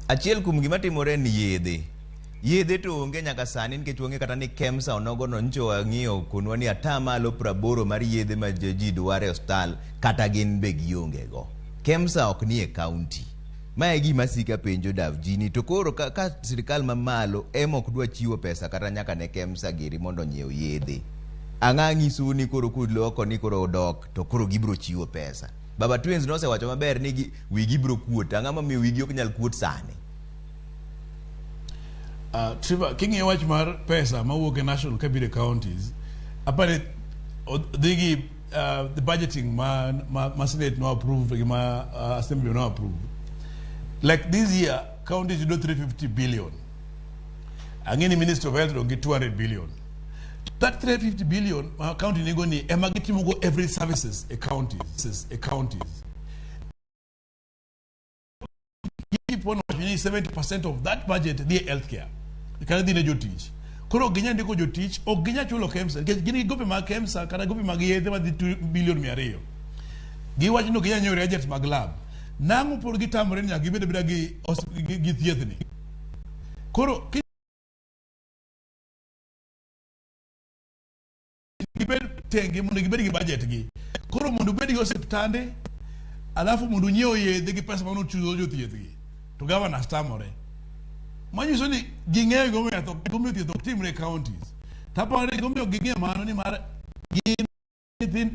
Achiel kuom gima timore en yedhe. Yedhe to onge nyaka sani nikech wang'e kata ni KEMSA onogono nyocha wang'iyo okonwa ni atamalo praboro mar yedhe ma ji dwaro e osiptal kata gin be gionge go. KEMSA ok nie kaunti. Ma e gima sika penjo Davji ni to koro ka, ka sirikal mamalo ema ok dwa chiwo pesa kata nyaka ne KEMSA giri mondo onyiew yedhe. Ang'a nyisou ni koro kuloko ni koro odok to koro gibiro chiwo pesa. Baba Twins nosewacho maber ni gi, wigi biro kuot. Ang'a momiyo wigi ok nyal kuot sani? Trevor, king'iyo wach mar pesa mawuok e national kabiro e counties, apani dhi gi the budgeting ma Senate no approve gi ma Assembly no approve. Like this year, counties yudo 350 billion. Ang'e ni Ministry of Health dong gi 200 billion. That 350 billion ma county nigo ni ema gitimogo every services e counties, e counties. Kipono wacho ni 70% of that budget dhi e healthcare kata dhi ne jotich. Koro ok ginyal ndiko jotich, ok ginyal chulo KEMSA nikech gin gi gope mag KEMSA kata gope mag yedhe madhi bilion 200. Giwacho ni ok ginyal nyiewo reagents mag lab. Nang'o pod gitamore ni nyaka gibed abeda gi thiethni? Koro gibed tenge mondo gibed gi budget gi. Koro mondo ubed gi osiptande, alafu mondo unyiew yedhe gi pesa mane uchulo jothieth gi. To governors tamore. Manyiso ni ging'eyo gimomiyo yath ok- gimomiyo thieth ok timre e counties. To aparo ni gimomiyo ging'eyo mano ni mar gin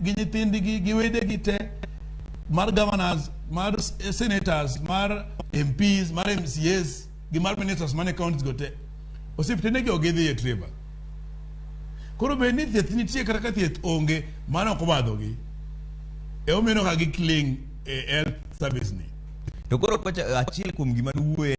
gi nyithindgi gi wedegi te mar governors, mar senators, mar MPs, mar MCAs gi mar ministers mane counties go te. Osiptende gi ok gidhiye Trevor. Koro bed ni thieth nitie kata ka thieth onge, mano ok obadhogi. Emomiyo ineno ka gi cling e health service ni. To koro kocha achiel kuom gima nuwuoye